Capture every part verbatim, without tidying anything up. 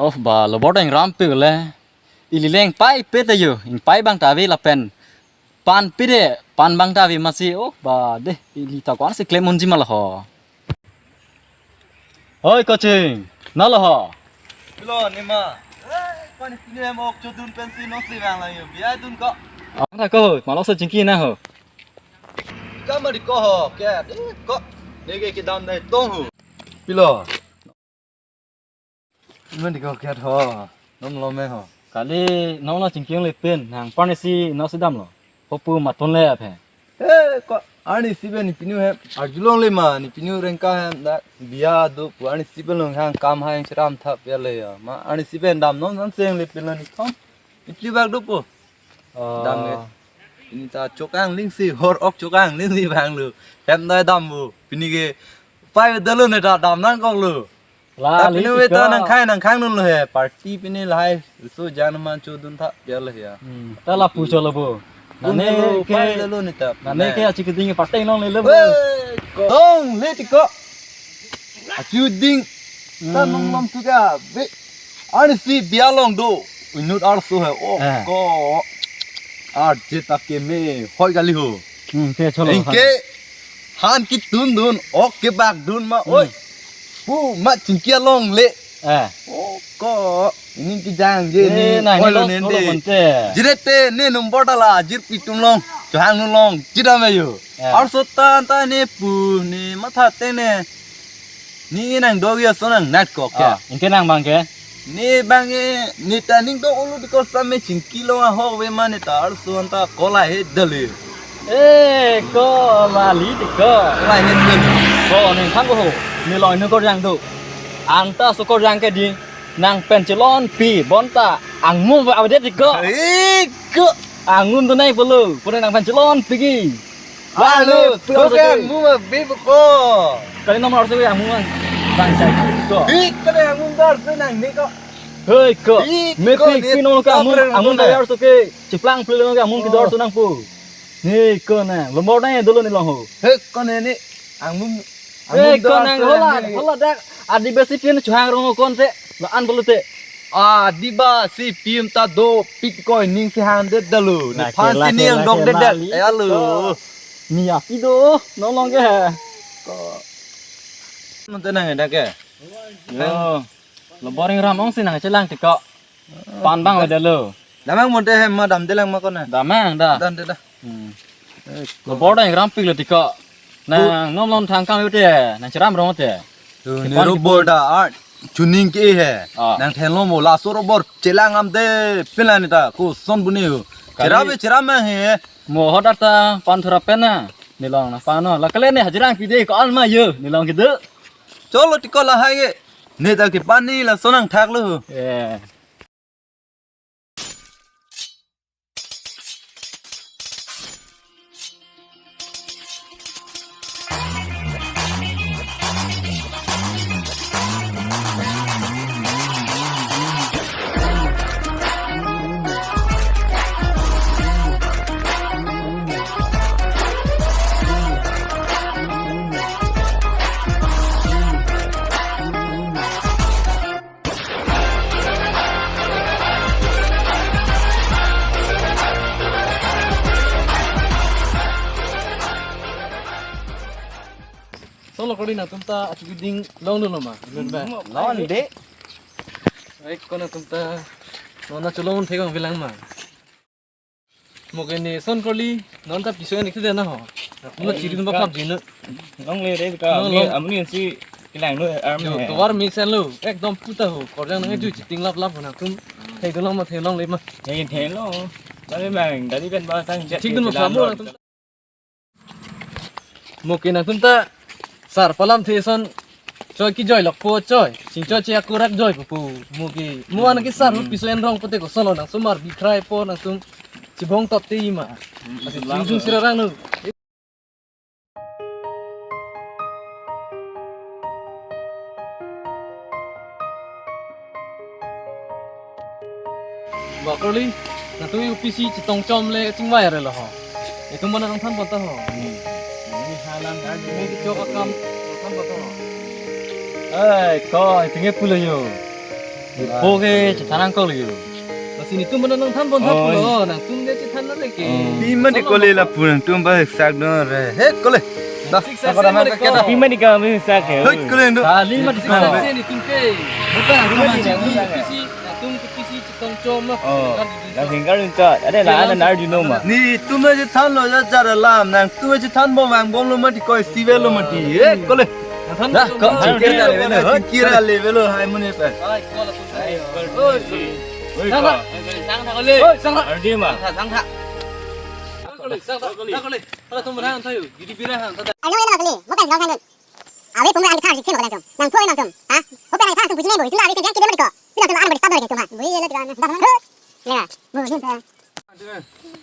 Oh, ba, lobor ta ingram pik le. Ili le ingpai pet ayo, ingpai abang ta ave lapen. Pan pide, pan abang ta ave masi, oh, ba, de, ili ta ko-an si klem unji ma la ho. Hoi, Koching, nalo ho. Pilo, ne ma. Eh, ko ne pine mo ok chodun pensi nongsi vang lang yo, bia dun ko. Ang ta ko, malok so chingki na ho. Kama di ko ho, ke, eh, ko. Neke kedam dai tong ho. Pilo. Mandi ko kiat ho, nom lo me ho. Kali nom lo chingki le pen, nang parne si nom si damlo. Hopu maton le aphe. Eh, ko arnisi pen ne pinu he, arjulong le ma, ne pinu rengka he, da, bia do pu arnisi pen long hang kam hang cheram thap ya le ya. Ma arnisi pen dam nom san seng le pen lo ne thom. Ne pli bak do pu. Oh. Dam ke. Pini ta chokang lingsi, hor ok chokang lingsi bang lo. Hem dai dam bu. Pini ke pai dalo ne ta dam nangkok lo. La, ta li pinu ti ve ta ko. Nang khai nang khang nun lo he. Party pini lahai. So jan man chodun tha ya le ya. Hmm. Ta lapu cholo bo. Dun nane lo, ke, pai dalo ne ta. Nane ke achi keding party nong le lo bo. Weh, ko. Dong le ti ko. Achi ding. Ta Hmm. Nong lom tu ka. Be. Arnisi bia long do. Inut arso he. Oh, eh, ko. Arje ta keme. Hoi kali ho. Hmm, ke cholo. Inke. Han kitun dun, ok kebak dun ma, hmm, oi. Pu ma chingki along le. Eh. Oh, ko, ini kijang je. Eh, ni, na, oi ni lo long, nende. Lo bonte. Jirete ne number dala, jirpi atum long, chohang nu long, jida me yo. Eh. Arso tan ta ne pu, ne matha te ne. Ne nang do ya so nang nat ko ke. Ah, inke nang bang ke. Ne bang e, ne ta ning do ulu di ko sa me chingki lo ahok ve ma ne ta arso an ta kola he dali. Eh, kola li ti ko. Kola he dali. Ko ne thang ko ho. Ne lo ne korjang do. Anta so korjang ke di. Nang pen chelon pi bonta. Angmu ba avedet ti ko. Eh, ko. Angmu tu nai polo. Pura nang pen chelon pi ki. Alo, alo, so so ke ke. Angmu ma be ko. Kali nomor so ke angmu bang chai ko. Hi, kali angmu dar so nang ne ko. Hei ko. Hi, me ko, pi ne pi nomor ke top angmu, rank angmu ko na. Bayar so ke. Chiplang pli nomor ke angmu ke dor so nang pu. Ni ko na, lomor na dolo ne long ho. He ko ne ne. Angmu, eh, angmu ko dor nang so hola, nang ne. Hola dak. Adibasi pin chuhang rong ko konte. La an bolu te. Adibasi pin ta do pik ko ning si hang det dalo. Ne na phan ke la si ke ning la dok ke det la det. Li. Eh, alo. Ko. Ni api do, no long ke. Ko. Nonte nang dak ke. Yo. Lobor ingram ong si nang chelang ti ko. Pan bang ada lo. Damang monte hem ma dam delang ma ko na. Damang da. Dan de da. Hmm. Eh, ko. Lobor ta ingram pik lo ti ko. Nang nom lon thang kam yote, nang cheram rong te. Tu ni robor da art. Chuning ke he. Ah. Nang thenlo mo laso robor chelang am de pila ni ta ko son buni ho. Kali. Cheram be cheram mang he. Mo hodar ta pan thura pen na. Ne long na pan no. La kale ne hajirang pide ko alma yo. Ne long kidu. Cholo ti ko lahai ke. Ne ta ke pani laso nang thak lo. Eh. Solo kori nangtum ta achu keding longlo ma. Lun ba. Lon de. Ai ko nangtum ta. Nona cholong thek ang bilang ma. Mo ke ne son kori, non ta piso ni kede na ho. Mo chiri mo kap jino. Longle re ka. No, amni, long. Amni si kelang lo arm. Yo, he. Tovar mi sen lo, ekdom puta ho. Korjang nang ju chiting lap lap ho nangtum. Thek dolo ma thelongle ma. Thek thelo. Tadi bang, tadi kan ba sang. Thik dun mo sabo nangtum. Mo ke nangtum ta sar palam the son choi kejoi lok po choi. Sing choi che akurak joi po po. Mo ke mo an ke sar hu piso en rong pote ko solo nang sumar bi krai po nangtum chibong top te ima. Asi sing jung sira rang nu. Ba kori, nangtum U P C chetong chom le chingvai are lo ho. Itum mana nang than pon ta ho. Hmm. Ini halan kan. Ini kechok akam than pon ta ho. Eh, ko, itum ke pulo yo. Ho ke chethan nangkok lagi lo. Lasi netum mana nangthan pon thap Oh. lo, nangtum ke chethan na lagi. Oh. Pima di kole lapu nangtum ba sak do re. He kole. Dah, sik sak takut sama amat ke kita. Pima di kami sak he. Hei kole ndo. Kali mati sik sak. Netum ke. Bukan, Pima bukan, di bukan. Pisi, nangtum ke pisi chetong chom lo. Oh. Kan di Yang hingkar hingkar. Ada lah, ada nar di noma. Netum aja than lo ya cara lam. Nangtum aja than bom vangbom lo mati koi sivel lo mati. Eh, kole. Than Dah, lo kok mati. Kira le velo, kira le velo, hai mune pe. Ai, kol tu. Oi. Oi, Sang kok. Thak. Sang thak kole. Oi, sang thak. Ardi ma. Sang thak. Kole, sang thak. Thak kole. Kalau tu merang thayo. Gidi birang thak. Ano ena kali, mo kan gong kan. Awe pung ang thar si khen ko nangtum. Nangtum nangtum. Ha? Open ang thar sung puji ne bo. Itum awe sung yang kidem ko. Bilang tum an bo stop lagi tum ha. Bo ye la tiga. Dah. Ya. Bo ni ta.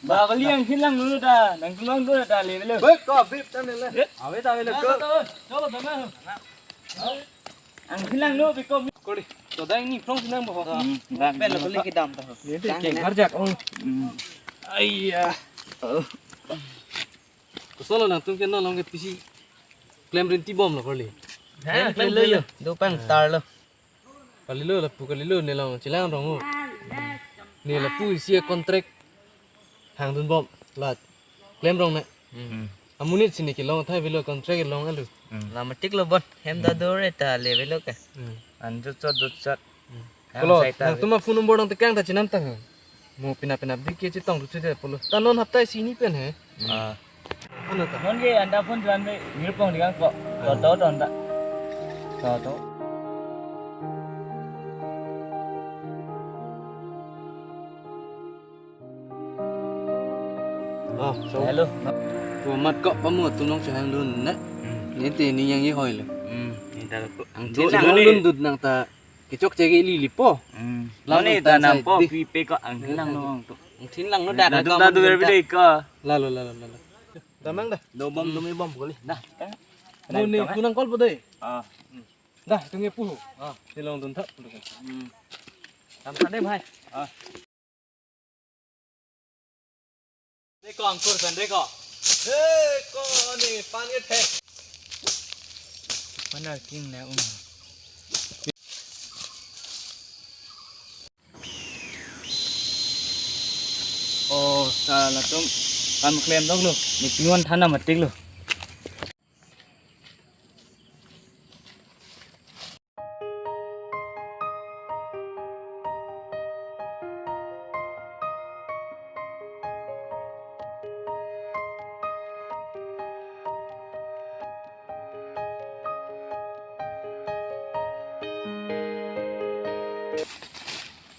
Ba kali angkhin langno ta. Nangtum langno ta le le. Hei, ko bip tan le. Awe ta le ko. Cholo dama. Angkhin langno biko. Kole. To dang ni phrong sinang bo. Hmm, dang. Pen lo kali kedam ta. Ye te ke ngarjak ong. Hmm. Aiya. Oh. Kosonlo nangtum ke non long ke pisi klem rinti bom lo kali. Ha, klem lo yo. Do pang tar lo. Kali lo lapu kali lo ne long chelang rong o. Ne lapu isi contract hangdun bom lat. Klem rong ne. Hmm. Amonit si ne kelong thai velo contract long alu. Hmm. La matik lo bon. Hem ta do re ta le velo ke. Hmm. An jot jot jot jot. Hmm. Ang Kolo, sai ta nangtum a phone number nangtekang ta chenam tang. Mo pina pina bike chetong tu chude polo. Ta non hapta isi ni pen he. Ah. Ano ta? Non ke anta phone juan be nirpong dikang ko. To to to anta. To to. Ah, so. Hello. Tu amat ko pamu tu nong chehang dun ne. Hmm. Ne te ni yang ye hoi le. Hmm. Ni ta ko. Ang Do chehang dun dun nang ta. Kechokche ke ili lipo. Hmm. Lang Mane ta ta sai nampo di. Pi pe ko angthin langno tu. Angthin langno dak Nangtum agam ta dur angthin bide ta. Ko. Lalo, lalo, lalo. Damang dah. Do bom dumi bom kuli. Dah. Mo ni Dah, kunang kol po dei. Ah. Dah, tung ye pu. Ah, ni long dun thak. Hmm. Tam kan dei bhai. Ah. Deko angkur san deko. Deko ni pan ke thek. Mana king na um. Oh, sa latum kam klem dok lo. Ni pinuan thana matik lo.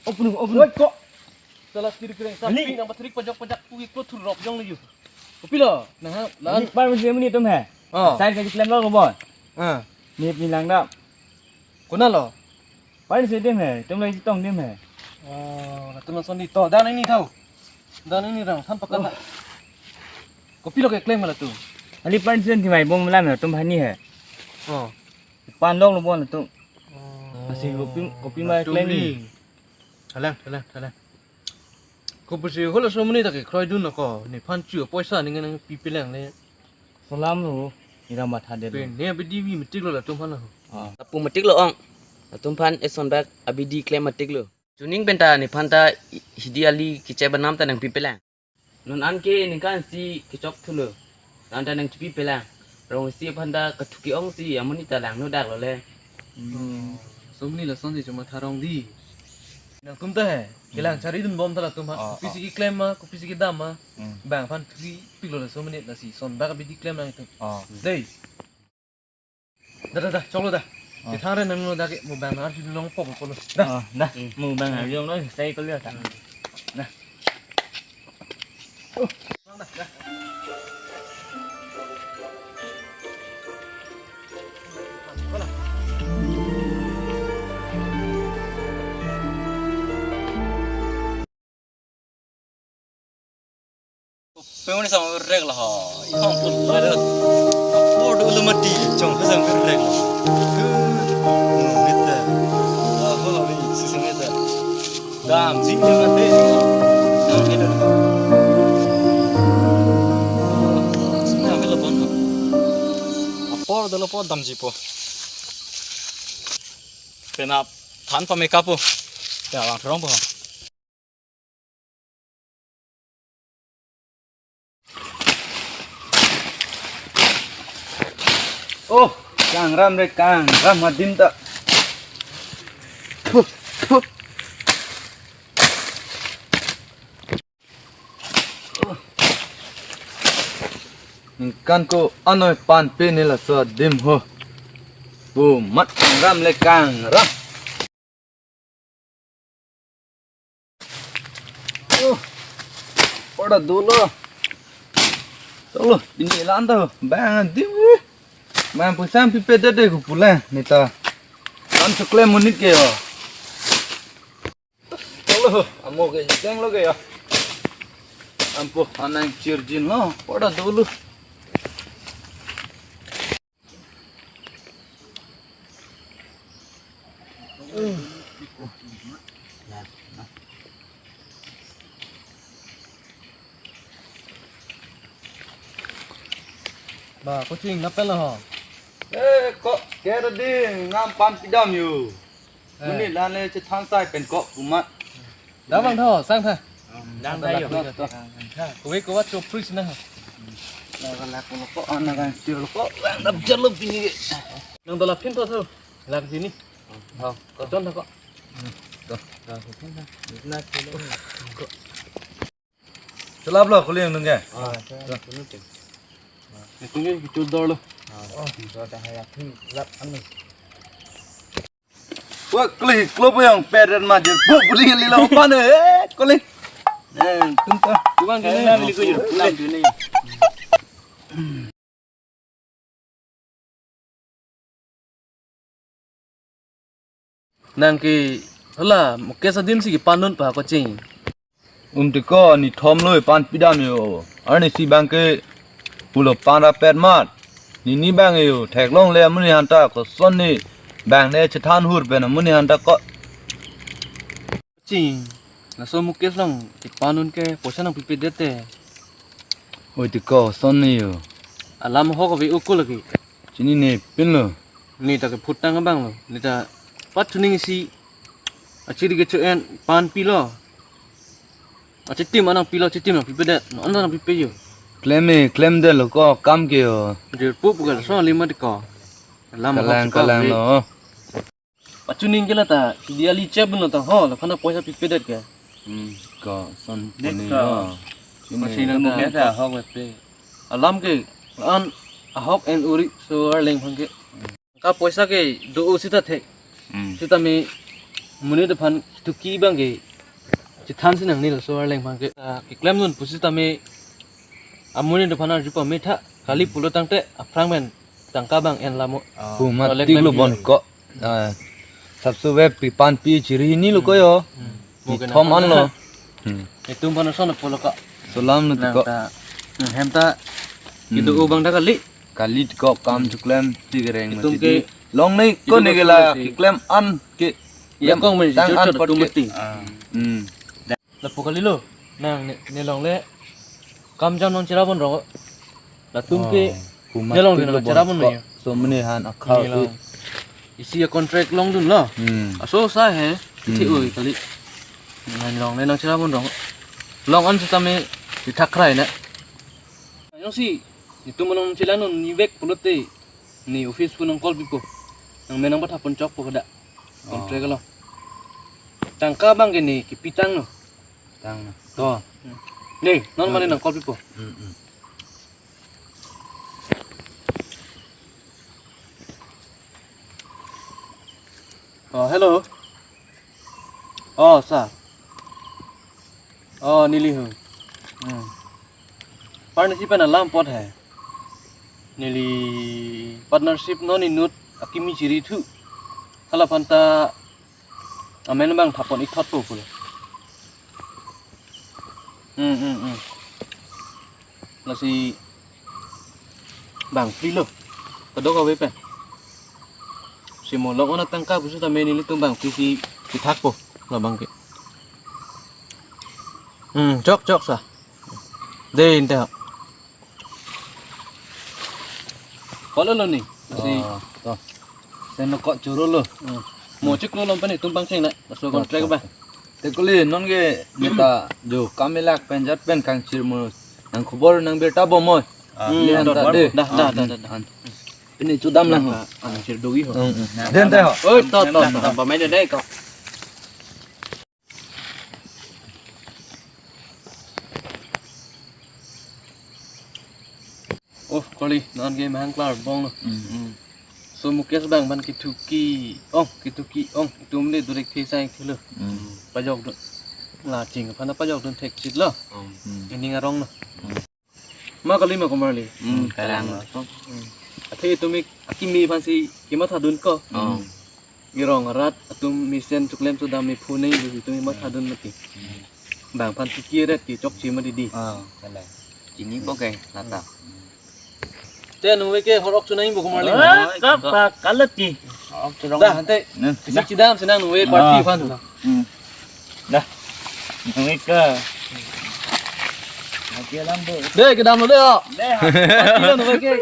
Open, open. Wait, kok. Salah kiri kiri. Ani. Sapi nang patrik pajak pajak pui klo thur rok jong lagi. Kopi lo? Nang ha, nang. Ini par mesti muni tum he. Oh. Sai kaji klem lo ko bon. Ah. Ni pilang dam. Kuna lo? Par mesti dim he. Tum lagi tong dim he. Oh, latum lason di to. Dan ini tahu. Dan ini rang sampai kata. Kopi lo ke klem latum. Ali par mesti di mai bom lam he tum hani he. Oh. Pan dok lo bon latum. Oh. Masih kopi kopi mai klem ni. Thalang, thalang, thalang. Ko pusi holo somni ta ke kroi dun ko. Nephan chu poisa ning nang pipelang le. Salam lo. Ira matha de. Pen ne abidi vi matik lo latum phan ho. Ah. Lapu matik lo ong. Latum phan eson bak abidi klem matik lo. Chuning penta nephan ta hi-, hidi ali kiche banam ta nang pipelang. Non an ke ningkan si kechok thulo. Nang ta nang chipi pelang. Rong si aphan ta kathuki ong si amonit ta langno dak lo le. Hmm. Somni lason si chuma tharong di. Nangtum ta he. Kelang chari dun bom ta latum ha. Oh, kopi si oh. Keklem ma, kopi si kedam ma. Hmm. Bang aphan thuki pik lo la somni lasi son bak abidi klem nangtum. Oh. Dei. Dah, dah, dah, choklo dah. Oh. Kethang re nangno dah ke, mo bang arju long pok polo. Dah. Oh, dah. Hmm. Mo bang arju long sai kol dah. Dah. Oh, dah, dah. Pemuni sama rek lah ha. Ihong pun ada. Apo dulu mati, chong ke sama rek lah. Nita. Aho ni si sama nita. Dam sing ke mati. Dam ke dah. Sini ambil lepon. Apo dulu po dam jipo. Penap than pameka po. Ya, wang rong po. Oh, kangram re, kangram adim ta. Thup, thup. Ningkan ko-an noi panpe ne laso adim ho. Pu mat kangram le kangram. Oh, pada dolo. Cholo, pini lan ta ho. Bang adim. Bang pusang pipe dede ko pule neta. Kan sukle monit ke ho. Cholo, amo ke jeng lo ke ya. Ampo anang chirjin lo, pada dolo. Ba, Koching, lapen lo ho. Eh, ko, kera ding, nangpanpidam yo. Eh. Monit lan le chethan sai pen ko, pu mat. Dam vangtha, sangtha. Dam tha yo. Kove kova chopri sina ha. Lak lak lo ko, ana kan stir lo ko, vang dam jalo pini ke. Nang dola phin tho tho. Lak sini. Ho, ko. Chon tha ko. Ko. Ko, phin tha. Na chelo. Chelap lo, kuling nung ke. Ah, chelap nung ke. Nung ke, itu dor lo. Ah, oh, dor dah ya, phin lap anu. Wah, kuling, klop yang peret majir. Bu, kuling lilo pan, eh, kuling. Eh, tung ta. Kubang kini. Eh, beli kuyur. Kulang kini. Nang ke, hala, Mukesh adim si kepanun pa Koching. Um, tiko, nithom lo panpidam yo. Arnisi bang ke pulo panra pet mat. Nini bang yo, theklong le amonit aphan ta koson ni bang ne chethan hur pen amonit aphan ta ko. Ching, laso Mukesh along kepanun ke poisa nangpipedet te. Oi, tiko, son ni yo. Alam ahok ave uko lagi. Chinine pinlo. Ne ta kephutang abang lo. Ne ta pachuningsi achiri kecho-en panpilo. Achitim anang pilo, chitim nangpipedet. Non nangpipe yo. Klem e, klemdetlo ko kam ke yo. Jirpo pu ke laso alima tiko. Alam ahok kalang, si kalang pave lo. Pachuning ke la ta, di ali chep no ta ho, la khana poisa pipedet ke. Hmm, ko son. Dek puni ko. Lo. Chini. Pasi nang ta. Mukesh ahok pe. Alam ke, an ahok en uri so Arleng aphan ke. Ka poisa ke do-o sita thek. Hmm. Sitame monit aphan tuki bang ke. Chithan si nangne laso Arleng aphan ke. Ah, keklem non pusitame amonit aphan arju pametha kali pulo tangte aphrang pen tangka bang en lamo. Ah. Pu mat. Collect tik lo pen bon pi. Ko. Ah, sabso web pi panpi chiri ni lo ko yo. Hmm. Pi mo ke thom nang an lo. Hmm. Itum aphan ason pulo ka. Salam lo nang tiko. Ta. Hmm, hem ta. Hmm. Itum o bang ta kali. Kali tiko kam, hmm, chuklem ti kereng itum mati ke di. Long ni ko itum ni ke la si keklem an ke. Ya kong men tang an chot pot tu ke mati. Ah. Hmm. Lapu kalilo, nang ne, ne long le, kam jam nang chera bon rong. Latum ke, oh, ne long ke nang chera bon ko, me. So mene han akhau ne long. Isi a contract longdun lo. Hmm. Aso sa he, hmm, isi oi kali. Nang long le nang chera bon rong. Long an sitame, di thakrai na. Jongsi, itum along chelang non ni vek pulote, ne office pu nang call pipo. Nang menang patha pon chokpo kada. Oh. Contract lo. Tangka bang ke ne kipitang no. Tang no. To. Ne, non mane nang call pipo. Hmm, hmm. Oh, hello. Oh, sir. Oh, neli hu. Hmm. Partnership pen alam apot he. Neli partnership non inut akimi chiri thu. Hala aphan ta amen bang thapon ik thot po pulo. Hmm, hmm, hmm. Lasi bang phli lo. Kadokave pen. Si mo long ona tangka pusitame nelitum bang phli si pithak po. Labang ke. Hmm, chok, chok sa. De inte. Kolo lo ni. Lasi. Oh, to. Sen lo ko choro lo. Hmm. Mo chiklo lom pen itum pangcheng na. Laso contract ba. Te kuli non ke neta jo kamelak pen jat pen kangchir mo nang khobor nang birta bomoi. Ah, hmm, neli han ta dor, de. Dah, dah, dah, dah, dah. Han. Pini chudam lang ho. Ah, kangchir dogi ho. Hmm, hmm. Den te ho. Oi, to, to, to. Ba mai de ko. Oh, kali, non ke mahang klar bong lo. Hmm. So Mukesh bang ban kithuki ong, kithuki ong, itum le durek the sai thilo. Hmm. Pajok dun. La ching aphan pajok dun thek chit lo. Hmm. Ini ngarong lo. Hmm. Ma kali ma komarli. Hmm, kalang. Athe itum ik akimi aphan si kematha dun ko. Hmm. Irong arat atum mesen chuklem sudam mi phone itum matha dun mati. Bang aphan tiki ret ki chokche ma didi. Ah, kalang. Chini bo ke lata. Te nungve ke hor ok chunai bo komarli. Eh, kap, kap, kalat ki. Dah, ante. Nah, isi dah. Chidam sinang nungve party aphan. Hmm. Dah. Nungve ke. Lagi alam do. De, kedam lo de, oh. De. Party lo nungve ke.